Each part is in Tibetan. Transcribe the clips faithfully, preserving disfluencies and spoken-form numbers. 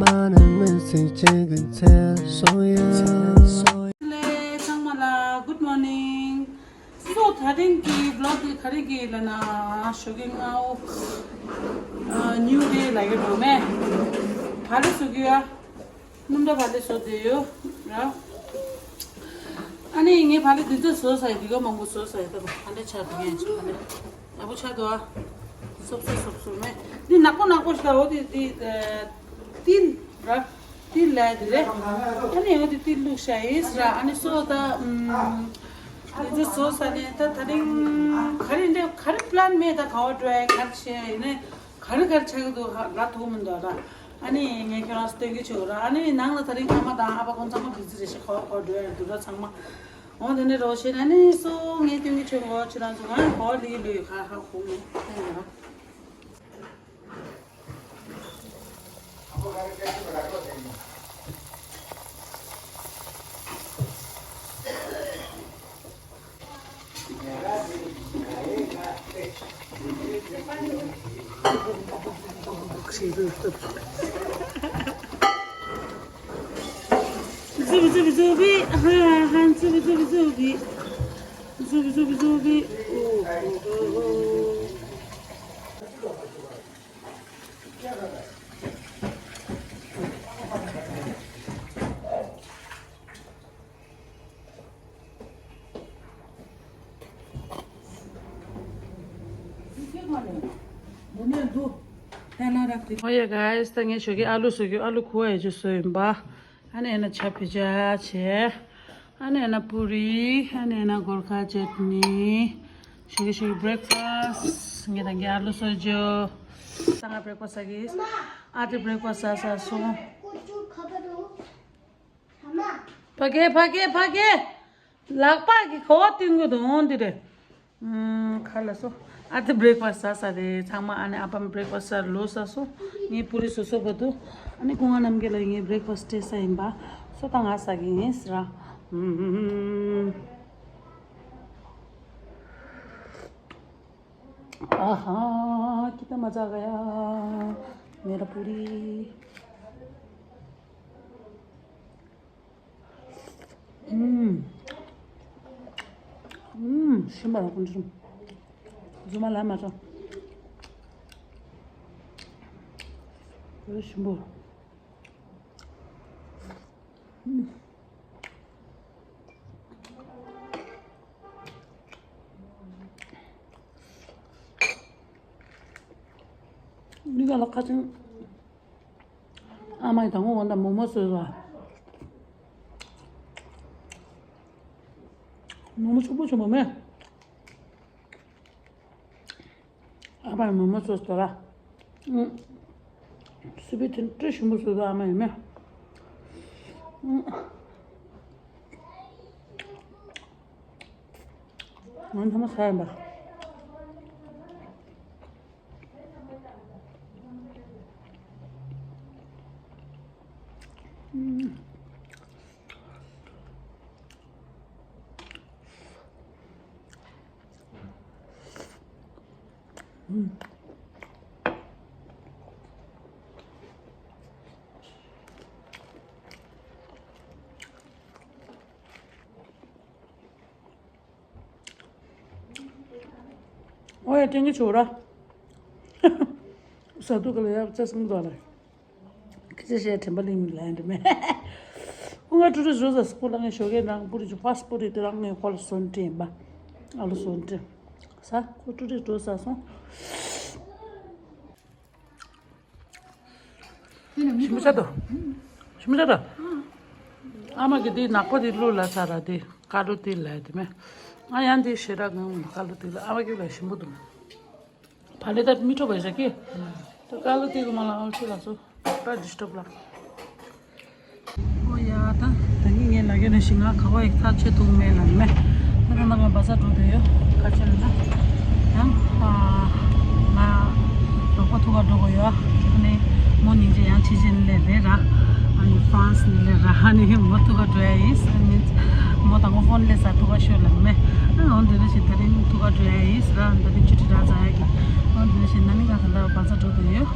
ཚང་མ་ལ་good morning། སོ་ད་རིང་གི་vlog་འདི་ག་རེ་གི་ལབ་ན་ཞོགས་ཀས་སྔ་པོ་new day་ལབ་ཀྱི་འདུག་མེ། བག་ལེབ་བཟོ་གི་ཡོད། སྣུམ་འདྲ་བག་ལེབ་བཟོ་བསྡད་ཡོད་ར། ཨ་ནི་ངས་བག་ལེབ་འདི་ཚོ་བཟོ་ས་ཡོད། འདི་ག་མང་པོ་བཟོ་ས་ཡོད། ད་བག་ལེབ་ཆགས་འདུག་ཡང་ཆགས་ནས་ཡག་པོ་ཆགས་འདུག་ཨ། སོབ་སོབ་སོབ་སོབ་མེ། འདི་ནག་པོ་ནག་པོ་ཞིག་ད་འོ་དེ་དེ་ཏིལ་ར། ཏིལ་ལ་དེ་རེད། ཨ་ནི་འོ་དེ་ཏིལ་བླུགས་ཤ་ཡིས་ར། ཨ་ནི་སོ་ད་ཨམ། དེ་ཚོ་བཟོ་ས་ནས་ད་ད་རིང་ག་རེ་འདྲ་ག་རེ་plan་མེད། ད་ག་བ་འགྲོ་ཡ་ག་རེ་བྱེད་ཡ་ཡིན་ནའི་ག་རེ་ག་རེ་ཆགས་ཀྱི་འདུག་ཧ་ལབ་ཐུབ་མི་འདུག་ར། ཨ་ནི་ངས་ཁྱོད་རང་ཚོ་སྟོན་གྱི་བྱེད་དགོས་ར། ཨ་ནི་ནང་ལ་ད་རིང་ཨ་མ་དང་ཨ་ཕ་ཁོང་ཚང་མ་བི་ཛི་རེད་ཤག་ག་བ་ག་བ་འགྲོ་ཡ་འདུག་ར་ཚང་མ། འོ་དེ་ནས་རོགས་བྱེད་ན་ནི་སོ་ངས་སྟོན་གྱི་བྱེད་དགོས། ཁྱོད་རང་ཚོ་ང་ག་བ་ལི་ལུས་ཁ་ཧ་ཁུག་ནས་ཐེངས་ར། Zubi, zubi, zubi. Ha, ha, ha, zubi, zubi, zubi. Zubi, zubi, zubi. Oh, oh, oh, oh. Oh yeah, guys, ད་ངས་ཞོགས་ཀས་ཨ་ལུ་བཟོ་རྒྱུ། ཨ་ལུ་ཁུ་བ་ཡ་ཅིག་བཟོས་ཡིན་པ། ཨ་ནི་ཨ་ན་ཆ་བི་ཇ་བྱས། ཨ་ནི་ཨ་ན་པུ་རི། ཨ་ནི་ཨ་ན་གོར་ཁ་ཅེ་ནི། ཞོགས་ཀས་ཞོགས་ཀས་breakfast། ངས་ད་ངའི་ཨ་ལུ་བཟོ་རྒྱུ། ད་ང་breakfast་ཟ་གི། ཨ་ཏི་breakfast་ཟ་ཟ་སོང་། ཕ་གི་ཕ་གི་ཕ་གི། ལག་པ་གི་གོ་བ་བཏུང་གི་འདུག་འོང་འདི་རེད། ཨུམ། ཁ་ལ་སོ། ཨ་ཏི་breakfast་ཟ་ས་རེད། ཚང་མ་ཨ་ནི་ཨ་ཕའམ་breakfast་ཟ་ལོ་ཟ་སོ། ངས་པུ་རི་བཟོ་བཟོ་བ་འདུག་ཨ་ནི་སྐུ་ངག་རྣམ་རྒྱལ་ལ་ངས་breakfast་སྤྲད་ས་ཡིན་པ། སོ་ད་ང་ཟ་གི་ཡིན་ཟེར་ར། ཨུམ། आहा, कितना मज़ा आ गया मेरा पूरी। ཨུམ། ཨུམ། ཞིམ་པ་ར་ཀུན་ཞིམ། རྫུན་མ་ལབ་མ་བྱུང་། ཞིམ་པོ། ཨུམ། མི་ག་ལ་ཁ་ཅིང་ཨ་མ་ཡི་དང་པོ་འོ་ན་མོག་མོག་བཟོས་སོ། མོག་མོག་ཕྱུག་པོ་བྱུང་བ་མེད། ཨ་ཕ་ཡི་མོག་མོག་བཟོས་སོ་ལ། ཨུ། སི་པན་དེ་འདྲ་ཞིམ་པོ་བཟོས་སོ་ཨ་མ་ཡི་མེད། ཨུ། ང་ཚང་མ་ཟ་ཡིན་པ། ཨོ་ཡ་དྲན་གྱི་ཆོག་ར། ས་དུ་ག་ལ་ཡག་ཅག་སོང་ཙང་ལ། ཁི་ཆེ་ཤེས་དྲན་པ་གླེང་མི་ལ་ཡང་འདྲ་མེད། ཁོ་ང་ཀྲུ་ཀྲུ་བཟོ་ས་སྐོར་ལ་ངས་ཞོགས་ཀས་ནང་པུ་རི་ཅུ་ཕ་སི་པོ་རི་དེ་རང་ངས་ཁོ་ལ་སོན་དྲན་པ། ཨ་ལོ་སོན་དྲན། ས་ཁོ་ཀྲུ་ཀྲུ་བཟོ་ས་སོང་། ཞིམ་པོ་ཆགས་འདུག་ཞིམ་པོ་ཆགས་འདུག་ཨ་མ་གི་དེ་ནག་པོ་དེ་བླུགས་ལ་ས་ར་དེ་ཀ་ལུ་དེ་ལ་དེ་མེད། ང་ཡང་དེ་ཞེ་དྲག་ངང་ཀ་ལུ་དེ་ལ་ཨ་མ་གི་ལ་ཞིམ་པོ་འདུག་བག་ལེབ་ད་མི་འཕྲོད་པ་ཞིག་གི་ད་ཀ་ལུ་དེ་གི་མ་ལ་ཨོ་ཆུ་ལ་སོ་ད་ཌི་སི་ཊརབ་ལ། ཨོ་ཡ་ད་ད་ངས་ངས་ལ་གེ་ནས་ཤི་ང་ག་བ་ཡིག་ཐག་ཆོད་ཐུག་མེད་ལ་མེད། ད་ད་ང་བ་ས་འགྲོ་དུ་ཡོད་ག་ཆེ་ལ་ན། ཡང་ང་རོགས་པ་ཐུག་ག་འགྲོ་གི་ཡོད། ཨ་ནི་མོ་སྙིང་རྗེ་ཡང་ཕྱི་རྒྱལ་ནས་རེད་ར། ཨ་ནི་ཧྥ་རན་སི་ནས་རེད་ར། ཨ་ནི་མོ་ཐུག་ག་འགྲོ་ཡ་ཡིན་ཟེར་ནས་མོ་དང་པོ་ཧྥོན་སླེབས་ས་ཐུག་ག་ཤོད་ལ་མེད། ཨ་འོ་འདི་རེ་ཞིག་ད་རིང་ཐུག་ག་འགྲོ་ཡ་ཡིན་ཟེར་ར། ད་རིང་ཆུ་ཊི་རག་ཚར་ཡ་གི་འོ་འདི་རེ་ཞིག་ན་ནིང་ག་ད་ལྟ་བ་ས་འགྲོ་དུ་ཡོད།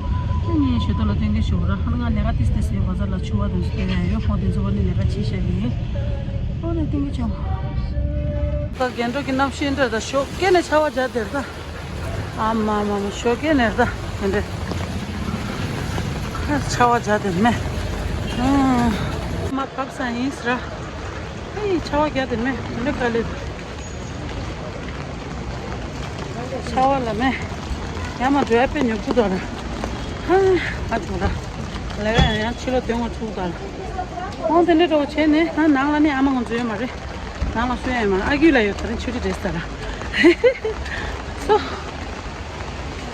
ངས་ཞུ་དོ་ལ་ཐེངས་གི་ཞུ་ར་ཧ་ང་ལས་ཀ་ཏིས་ཏིས་ཡོད་ག་ས་ལ་ཆུ་བ་དང་ཞུ་ཡ་ཡོད་ཧོ་དེ་ཚོ་བ་ནི་ལས་ཀ་ཆི་ཤ་གི་ཧོ་ནི་ཐེངས་གི་ཆོ། ད་རྒན་འགྲོ་གི་གནམ་གཤིས་འདྲ་ད་ཞོགས་ཀས་ནས་ཆར་པ་རྒྱག་དེར་ད། ཨ་མ་མ་མ་ཞོགས་ཀས་ནས་ད་དེ་འདྲ་ཆར་པ་རྒྱག་དེར་མེ། མ་བབས་ས་ཡིན་ཟེར། ཨེ་ཆར་པ་རྒྱག་དེར་མེ་དེ་འདྲ་དཀའ་ལས། ཆར་པ་ལ་མེ། ཡ་མ་འགྲོ་ཡ་དཔེ་ཉོབ་ཀྱི་འདུག་ར། ཧ་ཧ་བྱུང་ར། ལས་ཀ་ཡང་ཡང་ཕྱི་ལོགས་དོན་དགོས་ཚུགས་དང་། ཁོང་དེ་འདྲའི་འགྲོ་བྱས་ནས་ད་ནང་ལ་ནི་ཨ་མ་ང་ཚོ་ཡོད་མ་རེད། ནང་ལ་སོན་ཡ་མ་ཨ་ཁུ་ལ་ཡོད་ད་རིང་ཆུ་ཊི་རེད་ཟེར་ར། སོ།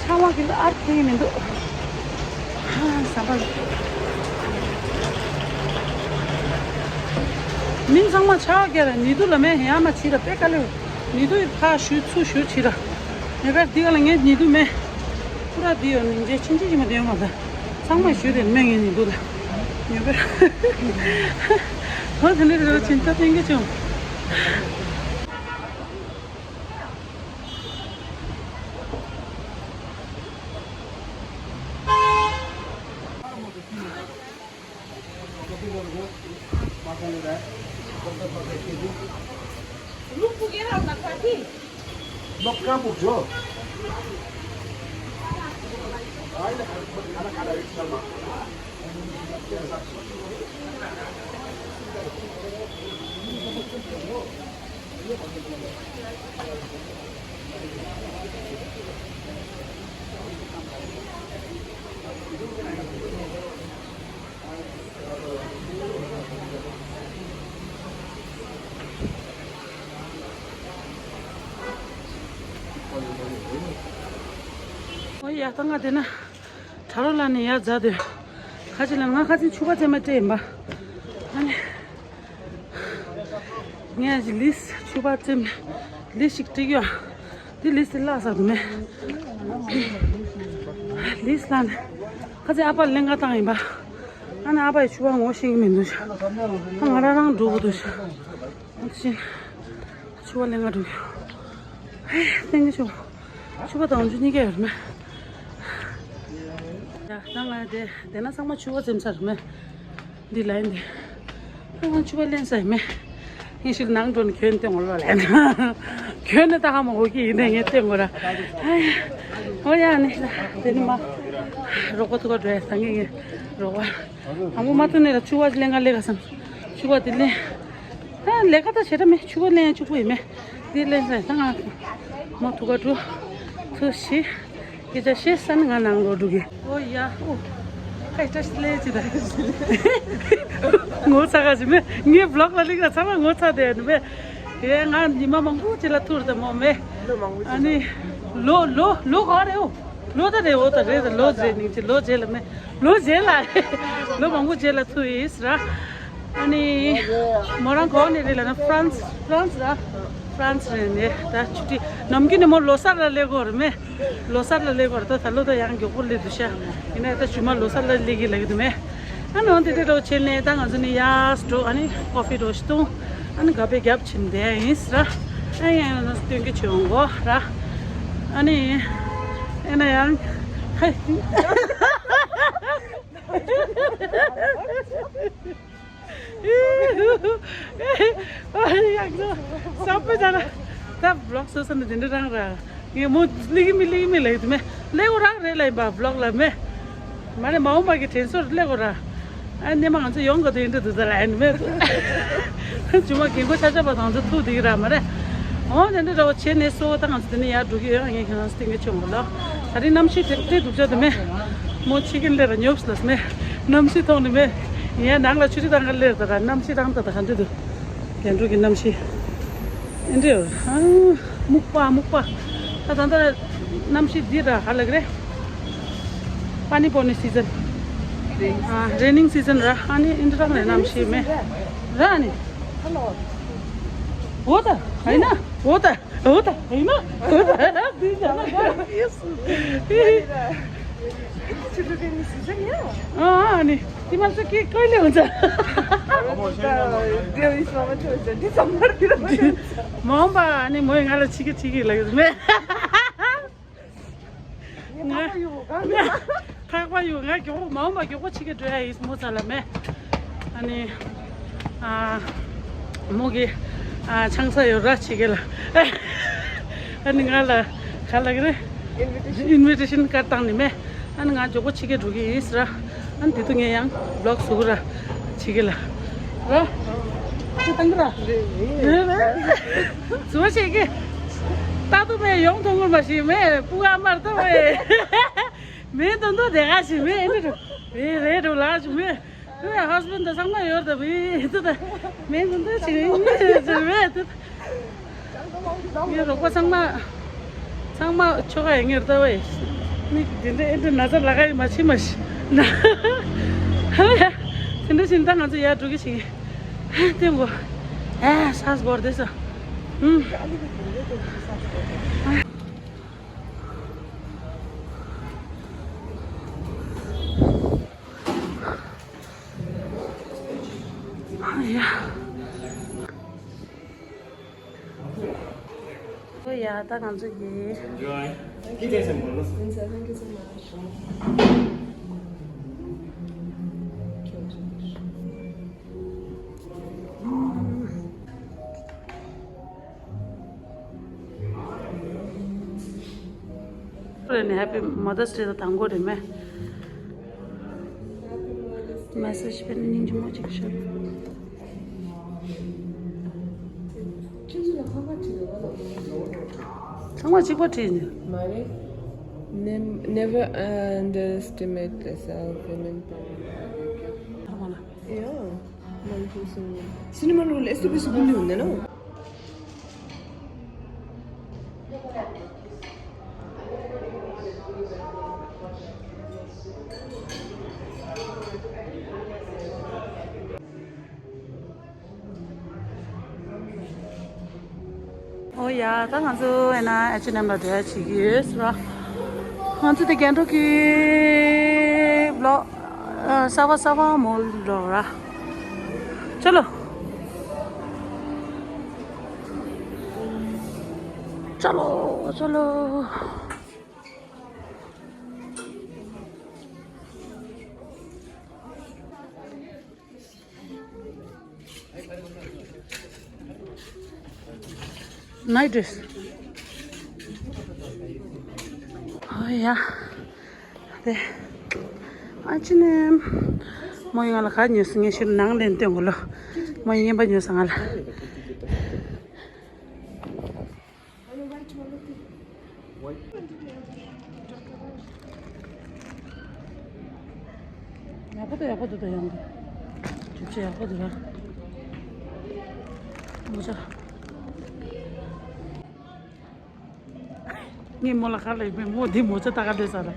ཆར་པ་གི་ལ་ཨར་ཐེ་གི་མི་འདུག་ཧ་ཟམ་པ། མིང་ཚང་མ་ཆར་པ་རྒྱག་ར་ཉི་དུ་ལ་མེ་ཡ་མ་ཕྱི་ར་དཔེ་དཀའ་ལས། ཉི་དུ་ཡི་ཕ་ཞུ་ཚུ་ཞུ་ཕྱི་ར། ངེ་གར་འདི་ག་ལ་ངས་ཉི་དུ་མེ། ཁུ་ར་འདི་ཡོད་ནི་འཇེ་ཆིན་ཆིན་ཅི་མ་དེ་ཡོད་མ་ད། ཚང་མ་ཞུ་དེ་མེ་ངས་ཉི་དུ་ལ། ཉོ་གར། ཧོ་དེ་ནི་རེ་བ་ཆེན་ཐ་ཕན་གི་བྱུང་། ཨོ་ཡ་ད་ང་དེ་ན་གྲ་རོ་ལ་ནི་ཡ་མཛའ་དེ་ཁ་ཅིག་ལ་ང་ཁ་ཅིག་ཕྱུ་པ་ཙེ་མ་སྤྲད་ཡིན་པ། ཨ་ནི། ངས་ལིས་ཕྱུ་པ་ཙེམ་ལིས་ཤིག་བྲིས་ཡོད། འདི་ལིས་དེ་བརླག་ས་འདུག་མེད། ལིས་ལ་ནི་ཁ་ཚེ་ཨ་ཕར་ལེན་ག་བཏང་ཡིན་པ། ཨ་ནི་ཨ་ཕ་ཡི་ཕྱུ་པ་ངོ་ཤེས་ཀྱི་མི་འདུག་ཨ་ང་རང་རང་འགྲོ་དགོས་འདུག་ཨ་ཕྱི་ཕྱུ་པ་ལེན་ག་འགྲོ་གི་ཡོད། ཨེ་བསྟན་གི་ཆུ་ཕྱུ་པ་དང་འཇུ་གཉིས་ཀ་ཡོད་མེད། ཡ་ད་ང་དེ་དེ་ན་ཚང་མ་ཕྱུ་པ་ཙེམ་ས་རེད་མེད། འདི་ལ་ཡིན་ཏེ། ཨ་ང་ཕྱུ་པ་ལེན་ས་ཡིན་མེད། ངས་ཤིག་ནང་འགྲོ་ནས་གྱོན་ཏེ་ངོ་ལོ་ལེན། གྱོན་ནས་ད་ཧ་མ་གོ་གི་ཡིན་ནས་ངས་ལྟས་ངོ་ར། ཨོ་ཡ་ནི་ད་དེ་ནི་མ། རོགས་པ་ཐུག་ག་འགྲོ་ཡ་ད་ངས་ངས་རོགས་པ། དང་པོ་མ་ཐུག་ནས་ལ་ཕྱུ་པ་ལེན་ག་ལེ་ག་སམ། ཕྱུ་པ་དེ་ལེན། ད་ལས་ཀ་ད་བྱེད་ད་མེད་ཕྱུ་པ་ལེན་ཡ་ཕྱུ་པ་ཡིན་མེད། འདི་ལེན་ས་ཡིན་ད་ང་མ་ཐུག་ག་འགྲོ། ཐུག་ཤི། སྐད་ཆ་བཤད་ས་ནི་ང་ནང་ལོགས་འགྲོ་གི། ཨོ་ཡ་ཨོ། ཁ་ཡི་བཀྲ་ཤིས་བདེ་ལེགས་ཅི་ད། ངོ་ཚ་ག་ཞིག་མེད་ངའི་བློག་ལ་ལིག་ལ་ཚ་བ་ངོ་ཚ་དེ་ནི་མེད། དེ་ང་ཉི་མ་མང་པོ་ཅི་ལ་ཐུར་དང་མོ་མེད། ཨ་ནི། ལོ་ལོ་ལོ་ག་རེ་ཨོ། ལོ་ད་རེ་ཨོ་ད་རེ་ད་ལོ་རྗེས་ནིང་ཅི་ལོ་རྗེས་ལ་མེད། ལོ་རྗེས་ལ། ལོ་མང་པོ་རྗེས་ལ་ཐུག་ཡིས་ར། ཨ་ནི། མོ་རང་གོ་ནས་རེད་ལ་ན་ཧྥ་རན་སི་ཧྥ་རན་སི་ར། ཧྥ་རན་སི་རེད་ནས་ད་ཆུ་ཊི་ནམ་རྒྱུན་ནས་མོ་ལོ་གསར་ལ་སླེབས་གོ་རེད་མེད། ལོ་གསར་ལ་སླེབས་གོ་རེད་ད་ད་ལོ་ད་ཡང་མགྱོགས་པོ་སླེབས་འདུག་ཤག་ཡིན་ན་ད་ཞུ་མ་ལོ་གསར་ལ་སླེབས་ཀྱི་ལབ་ཀྱི་འདུག་མེད། ཨ་ནི་འོན་ཏེ་དེ་འདྲ་བྱས་ནས་ད་ང་ཚོ་ནི་ཡར་འགྲོ་ཨ་ནི་ཀོ་ཧྥི་འགྲོ་ཞིག་བཏུང་ཨ་ནི་ག་པའི་རྒྱབ་ཕྱིན་བསྡད་ཡིན་ཟེར། ཨ་ཡང་ཡང་ན་སྟོན་གྱི་བྱུང་གོ་ར། ཨ་ནི་ཨེ་ན་ཡང་ཧེ། ཡག་ཚོ་ས་པོ་ད་ར། ད་བློག་སོ་སོ་ནི་དེ་འདྲ་རང་ར། ངས་མོ་ལི་གི་མི་ལི་གི་མི་ལ་ཡོད་མེད། ལེའུ་རང་རེད་ལ་ཡིན་པ་བློག་ལ་མེད། མ་རེད་མ་འོངས་པ་གི་དྲན་གསོ་ལེ་གོ་ར། ཨ་ནེ་མ་ང་ཚོ་ཡོང་ག་དུ་ཡིན་འདྲ་འདུག་ད་ལ་ཡིན་མེད། ཇུ་མ་རྒན་གོ་ཆ་ཆ་པ་དང་ཚོ་ཐུག་དེ་གི་ར་མ་རེད། འོ་དེ་འདྲ་འདྲ་བོ་བྱས་ནས་སོ་ད་ང་ཚོ་དེ་ནས་ཡར་འགྲོ་གི་ཡོད་ངས་ཁྱེད་རང་སྟེང་གི་ཆུང་གོ་ལ། ད་རིང་གནམ་གཤིས་དེ་དེ་སྡུག་ཅག་དེ་མེད། མོ་ཕྱི་གི་ལེ་ར་ཉོབ་སི་ལ་མེད། གནམ་གཤིས་ཐོག་ནས་མེད། ཡང་ནང་ལ་ཆུ་ཆུ་དང་ག་ལེར་དང་གནམ་གཤིས་རང་དང་ག་འདྲ་འདུག་དེ་འགྲོ་གི་གནམ་གཤིས། ཨེ་འདྲ་ཨ་སྨུག་པ་སྨུག་པ། ད་ད་ད་གནམ་གཤིས་འདི་ར་ཧ་ལག་རེད། པ་ནི་པོ་ནི་སི་ཛན། ཨ་རེ་ནིང་སི་ཛན་ར་ཨ་ནི་ཨེ་འདྲ་རང་རེད་གནམ་གཤིས་མེད། ར་ཨ་ནི། འོ་ད་ཧ་ཡིན་ན་འོ་ད། འོ་ད་ཡིན་ན། འོ་ད་འདི་ཡིན་ན། ཨ་ནི་དེ་མ་ཟད་ཀྱི་ཀོས་ལེ་འོ་ད། མ་འོངས་པ་ཨ་ནི་མོས་ང་ལ་ཆི་གི་ཆི་གི་ལ་ཡོད་མེད། ང་ང་ ཁག་པ་ཡོད། ང་མགྱོགས་པོ་མ་འོངས་པ་མགྱོགས་པོ་ཕྱི་རྒྱལ་འགྲོ་ཡ་ཡིན་མོ་ཚ་ལ་མེད། ཨ་ནི། ཨ། མོ་གི། ཨ། ཆང་ས་ཡོད་ར་ཕྱི་རྒྱལ་ལ། ཨ་ནི་ང་ལ་ག་ལ་གི་རེད། ཨིན་བི་ཊེ་ཤན་ཀར་བཏང་ནི་མེད། ཨ་ནི་ང་མགྱོགས་པོ་ཕྱི་རྒྱལ་འགྲོ་གི་ཡིན་ཟེར་ར། ཨ་ནི་དེ་དུས་ངས་ཡང་བི་ལོག་བཟོ་གི་ར་ཕྱི་རྒྱལ་ལ། ར། ཁྱེད་བཏང་གི་ར། རེད་རེད། བཟོ་བྱེད་ཀྱི། ལྟ་དུ་མེད་ཡོང་ཐོང་གི་མ་ཤེས་མེད་སྤུ་ག་དམར་ཐོང་བས། མེད་དུ་འདུག་དེ་ག་ཞིག་མེད་ཨེ་འདྲ། རེད་རེད་འགྲོ་ལགས་ཞིག་མེད། ཨེ་ཧ་སི་བྷེན་ཌི་ཚང་མ་ཡོད་ད་བི་དུ་ད། མེད་དུ་འདུག་ཞིག་ཡིན་ཟེར་བས་དུ། ངའི་རོགས་པ་ཚང་མ། ཚང་མ་ཆོ་ག་ཡིན་ངེར་ལྟ་བས། མི་དེ་འདྲ་ཨེ་འདྲ་ན་ཚ་ལ་ག་ཡི་མ་ཕྱི་མ་ཤི་ན། ཧ་ཡ། དེ་འདྲ་ཞིག་ད་ང་ཚོ་ཡར་འགྲོ་གི་ཞིག་ཡིན། ལྟོས་གོ། ཨེ་ས་སྒོར་དེ་ས། ཨུམ། ཡ། ཨོ་ཡ། ད་ང་ཚོ་གི། Enjoy. Thank you so much. རེད་ནི། Happy Mother's Day ད་དང་པོ་རེད་མེ། མེ་སེ་ཇི་སྤེལ་སྙིང་རྗེ་མོ་ཅིག་ཤོད། ཚང་མ་གཅིག་པ་བྲིས་ནི། མ་རེད། Nem- Never underestimate the self women power. Yeah. Cinnamon roll, S B C gundu ne no? ཨོ་ཡ། ད་ང་ཚོ་ཨེ་ན་ཨེཆ་ཨེན་ཨེམ་ལ་འགྲོ་ཡ་བྱེད་ཀྱི་ཡོད་ཟེར་བ། ང་ཚོ་དེ་རྒྱན་ཊོག་གི་བི་ལོག་ཨ། གསར་པ་གསར་པ་མོལ་འགྲོ་ར། ཅོ་ལོ། ཅོ་ལོ། ཅོ་ལོ། Night dress. ཨོ་ཡ། དེ། ཨ་ཅི་ནེམ། མོ་ཡང་ལ་ག་ཉོས་སི་ངས་ཤུར་ནང་ལེན་སྟོན་གོ་ལོ། མོ་ཡིན་པ་ཉོས་ས་ང་ལ། ཡག་པོ་འདུག་ཡག་པོ་འདུག་ད་ཡང་འདུག་ཅིག་ཅིག་ཡག་པོ་འདུག་ཡ། མོ་ཅག་ངས་མོ་ལ་ག་ལ་ཡིན་མོ་འདི་མོ་ཅག་ད་ག་འདྲ་ས་ལ།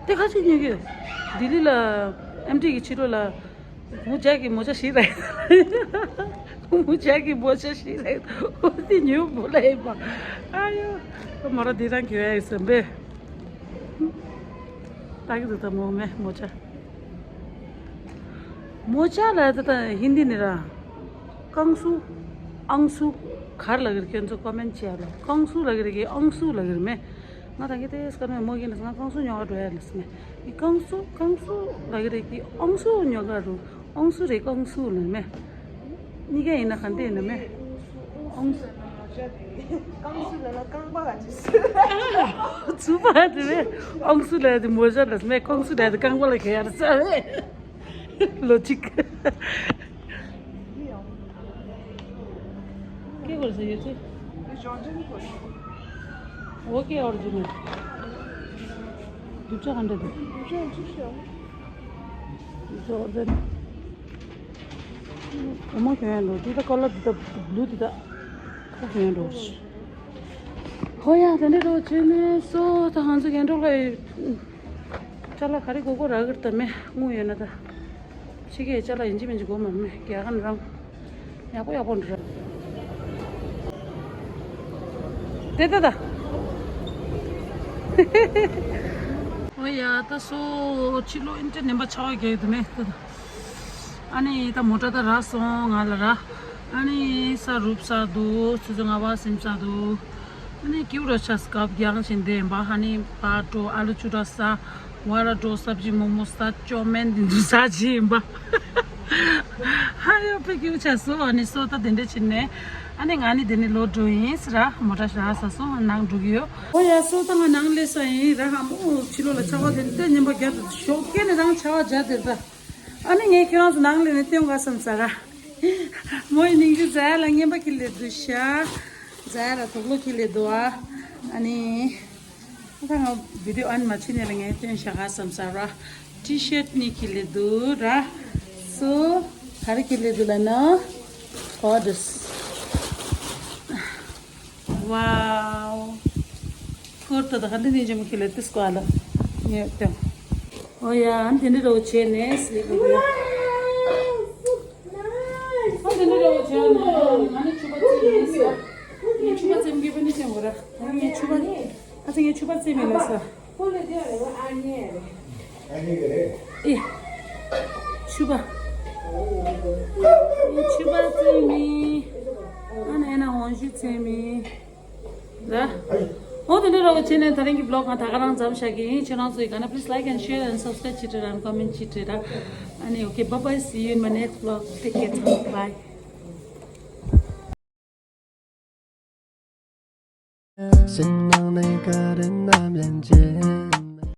དེ་ཁ་ཅིག་ཉོས་གི། ལྡི་ལི་ལ་ཨེམ་ཊི་གི་ཕྱི་དྲོ་ལ། མོ་ཅག་གི་མོ་ཅག་ཞིག་རེད། མོ་ཅག་གི་མོ་ཅག་ཞིག་རེད། འོ་དེ་ཉོས་མོ་ལ་ཡིན་པ། ཨ་ཡོ། མོ་ར་འདི་རང་གི་ཡ་ཡིན་སམ་པས། ལྟ་གི་འདུག་ད་མོ་མེ་མོ་ཅག་མོ་ཅག་ལ་ད་ད་ཧིན་དི་ནི་ར། ཀང་སུ། ཨང་སུ། གར་ལ་གིར་ཁྱོད་ཚོ་ཀོ་མེན་ཊི་བྱས་ལ་ཀང་སུ་ལ་གིར་གི་ཨང་སུ་ལ་གིར་མེ། ང་ད་གི་ཏེ་སྐར་མེ་མོ་གི་ནི་ང་ཀང་སུ་ཉོ་ག་འགྲོ་ཡ་ལ་སི་མེ། ཀང་སུ་ཀང་སུ་ལ་གིར་གི་ཨང་སུ་ཉོ་ག་རུ། ཨང་སུ་རེད་ཀང་སུ་ལ་མེ། གཉིས་ཀ་ཡིན་ན་ག་འདྲ་ཡིན་ན་མེ། ཨང་སུ། ཀང་སུ་ལ་ན་རྐང་པ་ག་ཅི་སུ། ཚུགས་པ་དེ་མེ། ཨང་སུ་ལ་དེ་མོ་ཅག་ལ་མེ། ཀང་སུ་ལ་དེ་རྐང་པ་ལ་ག་ཡ་ར་ས་མེ། ལོ་ཅིག་ཀེ་གོར་ས་ཡོད་ཚེ། ཨོ་ཀེ་ཨོ་རི་ཇི་ནལ། རྡུལ་ཕྲ་ག་འདྲ་འདུག་རྡུལ་ཕྲ་ཨོ་རི་ཇི་ནལ། འོ་མ་གྱོན་ཡ་འགྲོ། འདི་ད་ཀ་ལར་འདི་ད་བླུ་འདི་ད་ཁ་གྱོན་ཡ་འགྲོ། ཧོ་ཡ་དེ་འདྲ་འགྲོ་བྱས་ནས་སོ་ད་ང་ཚོ་རྒྱན་ཊོག་ལ་ཅ་ལག་ག་རེ་དགོས་དགོས་རག་གི་རེད་ད་མེ། དངུལ་ཡོད་ན་ད། ཕྱི་རྒྱལ་ཅ་ལག་ཡིན་གཅིག་མིན་གཅིག་དགོས་མ་རེད་མེ། རྒྱ་གར་རང་ཡག་པོ་ཡག་པོ་འདྲ། དེ་ལྟ་ད། ཨོ་ཡ་ད་སོ་ཕྱི་ལོགས་ཨིན་ཊར་ནེཊ་ནམ་བར་ཆགས་ཡོད་དུ་མེད་ད། ཨ་ནི་ད་མོ་ཊ་ད་རག་སོང་ང་ལ་ར། ཨ་ནི་ས་རུབ་ས་འདུག་ཆུ་ཚོད་ལྔ་པ་ཟིན་ས་འདུག་ཨ་ནི་ཀེའུ་ར་ཆ་སྐབས་རྒྱང་ཞིང་ལྡན་པ། ཨ་ནི་པ་ཏྲོ་ཨ་ལུ་ཆུ་ཏྲ་ས། ང་ར་འགྲོ་ས་ཅི་མོ་མོ་ས་ཅོ་མེན་འདི་འདུག་ས་ཅི་ཡིན་པ། ཧ་ཡོ་པེ་ཀྱུ་ཆ་སོ། ཨ་ནི་སོ་ད་དེ་འདྲ་ཕྱིན་ནས། ཨ་ནི་ང་ནི་དེ་ནི་ལོ་འགྲོ་ཡིན་ཟེར་ར། མོ་ཊ་ཞག་ས་སོ་ནང་འགྲོ་གི་ཡོད། ཨོ་ཡ་སོ་ད་ང་ནང་སླེབས་ས་ཡིན་ར། ཧ་མོ་ཕྱི་ལོགས་ལ་ཆར་པ་དེ་འདྲ་ཉན་པ་རྒྱབ་ཏུ་ཞོགས་ཀས་ནས་རང་ཆར་པ་རྒྱབ་དེ་ད། ཨ་ནི་ངས་ཁྱེད་རང་ཚོ་ནང་ལ་ནས་སྟོན་ག་བསམ་ས་ར། མོ་ཡི་ནིང་ཅུ་ཛ་ཡ་ལ་རྔན་པ་ཁྱེར་ལས་འདུག་ཤ། ཛ་ཡ་ལ་དུག་ལོག་ཁྱེར་ལས་འདུག་ཨ། ཨ་ནི། ད་ང་བི་ཌིའོ་ཨན་མ་ཕྱིན་ནས་ལ་ངས་སྟོན་ཤ་ག་བསམ་ས་ར། ཊི་ཤར་ཊི་གཉིས་ཁྱེར་ལས་འདུག་ར། སོ། ག་རེ་ཁྱེར་ལས་འདུག་ལ་ན། ཁོ་དུས། ཝའོ། ཀོར་ཏོ་ད་ག་འདི་ནས་འཇམ་ཁི་ལེ་ཏིས་ཀོ་ཨ་ལ། ངས་ཏེ། ཨོ་ཡ་ཨན་དེ་འདྲ་རོ་བྱས་ནས་སི་ལེ་ཀོ་ཡ། ཨན་དེ་འདྲ་རོ་བྱས་ནས་ང་ནི་ཕྱུ་པ་བཙེམ་ཡིན་ས། ངས་ཕྱུ་པ་བཙེམ་གི་པ་ནི་བཙེམ་གོ་ར། ངས་ཕྱུ་པ། ཨ་ཙི་ངས་ཕྱུ་པ་བཙེམ་ཡིན་ལ་ས། ཨེ། ཕྱུ་པ། ཨེ་ཕྱུ་པ་བཙེམ་མི། ཨ་ནེ་ན་འོང་ཞུ་བཙེམ་མི། ར། འོ་དེ་འདྲ་རོགས་བྱས་ནས་ད་རིང་གི་བི་ལོག་ང་ད་ག་རང་མཚམས་བཞག་གི་ཡིན། ཁྱེད་རང་ཚོ་ཡི་ག་ན་please like and share and subscribe བྱེད་དྲ་རང་comment བྱེད་དྲ་ར། ཨ་ནེ་okay, bye bye, see you in my next vlog, take care, bye. 心浪那个人那面前。